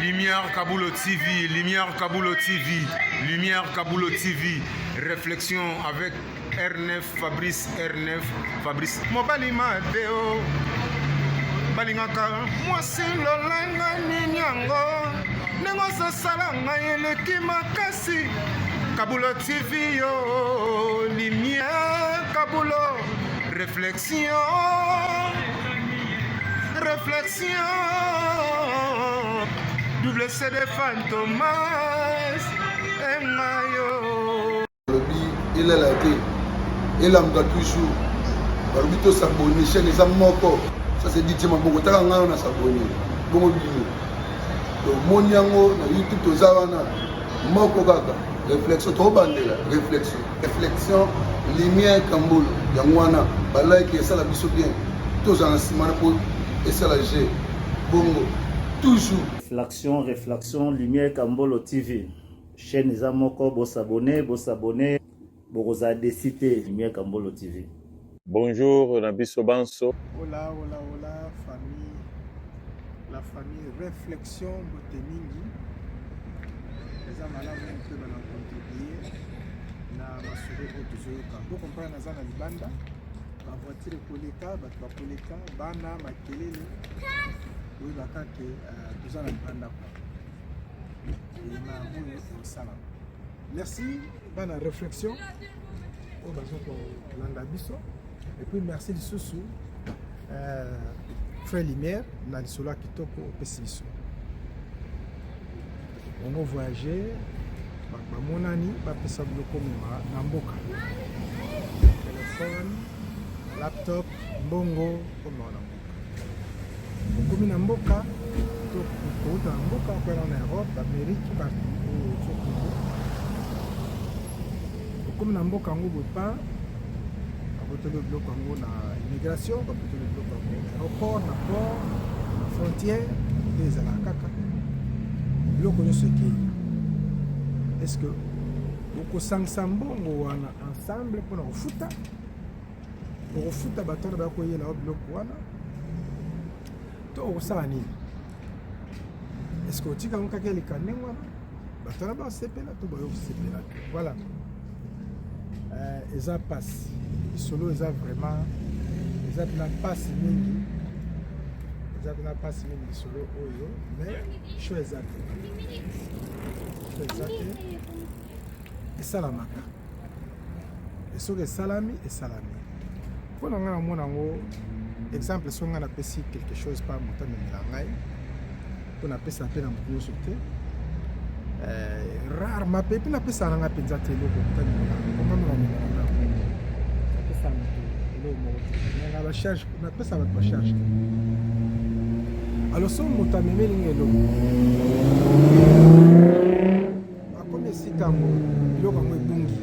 Lumière Kabulo TV, Lumière Kabulo TV, Lumière Kabulo TV, réflexion avec R9 Fabrice R9 Fabrice mobali mabe o balingaka mwasi lolenge nini yango ndenge ozosala ngai eleki makasi Kabulo TV yo Lumière Kabulo réflexion réflexion double CD Fantomas engayo balobi elala te elamuka toujours balobi tosabone chaîne eza moko ça c'est DJ maboko taka ngai na sabone bongo bino tomoni yango na youtube toza wana moko kaka réflexion tobandela réflexion réflexion lumière kambolo yango wana balike esala biso bien tozala na nsima na mpo esala g bongo toujours Réflexion, réflexion, Lumière Kambolo TV. Chaîne eza moko, bosabone, bosabone, bokozala déçu te. Lumière Kambolo TV. Bonjour na biso banso. Hola, hola, hola, famille, la famille Réflexion Mbote mingi. Eza malamu mpe bana contribuer na masolo oyo tozoyoka. Bo comprendre naza na libanda, ba voiture ekoleka, bato bakoleka, bana makelele. Boyebaka ke euh, toza na libanda kwa. Elema yango oyo ekosalama. Merci bana réflexion oyo bazo kolanda biso et puis merci lisusu euh, frère lumière na lisolo ya kitoko opesi biso bongo voyager bato bamonani bapesa biloko mema na mboka telefone laptop mbongo omema na mboka okomi na mboka to kouta na mboka okoya na Europe Amérique partout oyo ozokende okomi na mboka yango boye pa babotoli biloko yango na immigration babotoli biloko yango na aéroport na port na frontière nde ezalaka kaka biloko nyonso ekei est ce que okosangisa mbongo wana ensemble mpona kofuta okofuta bato wana baya koyela yo biloko wana to okosala nini est-ce otika yango kaka eleka ndenge wana bato wana basepela to bayo kosepela te voilà euh, eza mpasi lisolo eza vraiment eza mpena mpasi mingi eza mpena mpasi mingi lisolo oyo mais choix eza te choix eza te esalamaka soki esalami esalami mpo na ngai namona yango exemple soki ngai napesi quelque chose pa moto amemela ngai mpo napesa mpe na moto nyonso te eh, rarement mpe mpe napesaka na ngai mpenza te eloko moto amemela ngai namemela ngai napesa moto eloko moko te nanga bacharge napesa bato bacharge te alors soki moto amemeli ngai eloko Akomi esika yango biloko yango ebungi.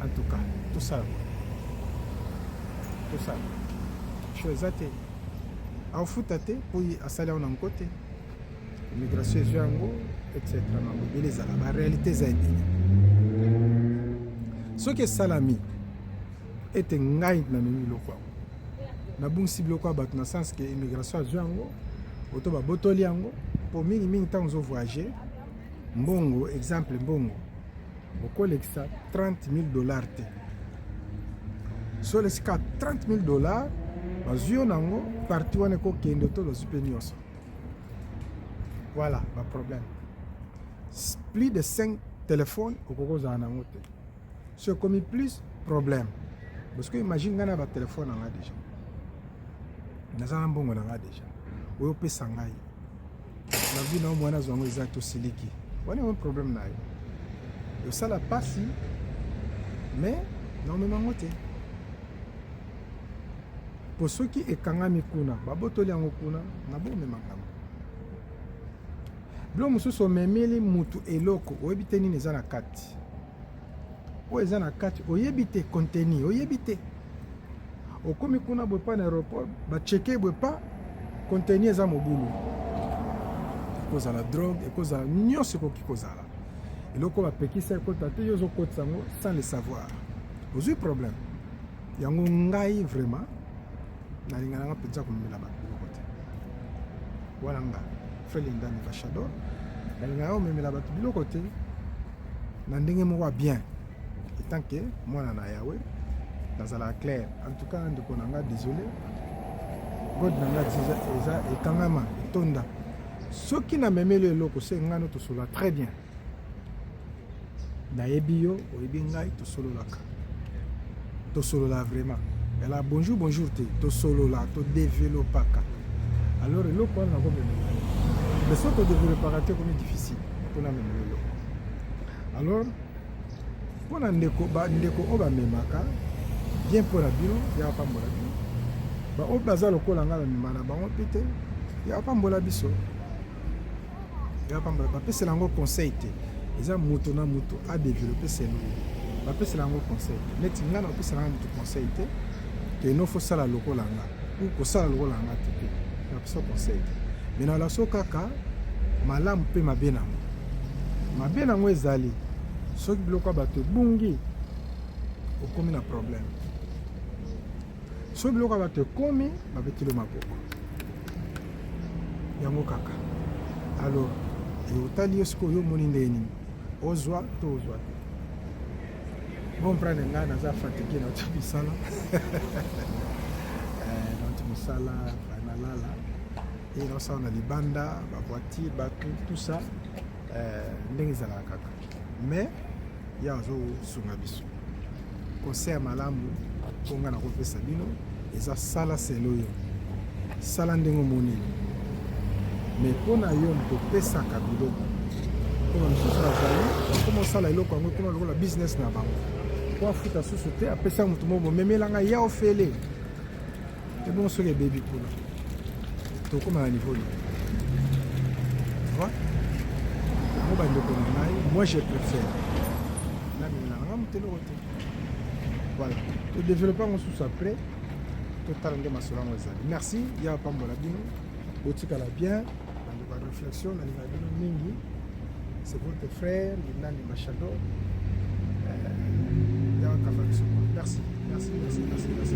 En tout cas, tosala tosala sho eza te akofuta te mpo asali yango na nko te immigration ezwi yango etc mambo ebele ezala baréalité eza ebele soki esalami ete ngai namemi biloko yango nabungisi biloko ya bato na sens ke immigration azwi yango oto babotoli yango mpo mingimingi ntango ozo voyage mbongo exemple mbongo okolekisa 30 000 dollars te so olekisika 30 000 dollars bazwi yo nango parti wana ekokende to bazwi mpe nyonso voilà baproblème plus de 5 téléphone okoki kozala nango te so ekomi plus problème parce que imagine ngai na batelefone na ngai déjà naza na mbongo na ngai déjà oyo opesa ngai na vie na yo mwana azwa yango eza tosiliki wana yango problème na yo osala mpasi mais naomema yango te mpo soki ekangami kuna babotoli yango kuna nabomema ngambo biloko mosusu omemeli mutu eloko oyebi te nini eza na kati oyo eza na kati oyebi te contenu oyebi te okomi kuna boye pa na aéroport bacheke boye pa contenu eza mobulu ekozala drogue ekozala nyonso ekoki kozala eloko bapekisa ekota te yo ozokotisa yango sans le savoir ozwi problème yango ngai vraiment nalinga nanga mpenza komemela bato biloko te wana nga. Frère Lindani Bachador, nalingaka komemela bato biloko te na ndenge moko ya bien. Etant que mwana na Yahweh, nazalaka clair. En tout cas, ndeko na nga, désolé, god na nga eza ekangama, etonda. Soki namemeli eloko, se ngai no tosolola très bien. Nayebi yo, oyebi ngai, tosololaka, tosolola vraiment. Ela bonjour bonjour te, tosolola, todevelopaka. Alors eloko wana nakomemela yo, mais soki todevelopaka te, ekomi difficile mpona memela eloko. Alors mpona ndeko, bandeko oyo bamemaka bien, mpona bino ya bapambola bino. Baoyo baza lokola ngai, bamema na bango mpe te, ya bapambola biso, ya bapambola. Bapesela yango conseil te, eza moto na moto adevelope selon ye. Bapesela yango conseil te. Neti ngai napesela nga moto conseil te ke no fo sala lokola nga ou kosala lokola nga te. Mpe napesa conseil te, mais nala so kaka malamu mpe mabe nango. Mabe nango ezali soki biloko ya bato ebungi, okomi na problème. Soki biloko ya bato ekomi, babeteli maboko yango kaka. Alors otali yo sikoyo, yo omoni ndenge nini, ozwa to ozwa te. Comprendre ngai, naza fatigué, nauti mosala, nauti mosala, nalala e naosala na libanda, bavoiture, bato, tout ça, ndenge ezalaka kaka. Mais ye azosunga biso. Conseil ya malamu mpo ngai nakopesa bino eza: sala selo yo, sala ndenge omoneli. Mais mpo na yo moto opesaka biloko, mpo bamisusu bazali bakoma osala eloko yango, ekoma lokola business na bango, mpo afuta susu te, apesa moto moko, bomemelanga ya ofele. Ebongo soki ebebi kuna, tokóma na niveau nini? Yango bandeko na ngai, moi je préfère namemela nanga moto eloko te. Voilà, todéveloppe yango susu après, totala nde masolo yango ezali. Merci, ya bapambola bino, botikala bien. Bandeko ya réflexion, nalinga bino mingi. C'est votre frère Lindani Machado ya kaka biso. Merci, merci, merci, merci, merci.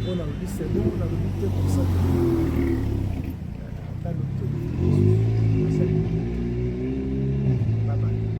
Oyo nalobi, c'est bon, nalobi te comme ça, ata lobi.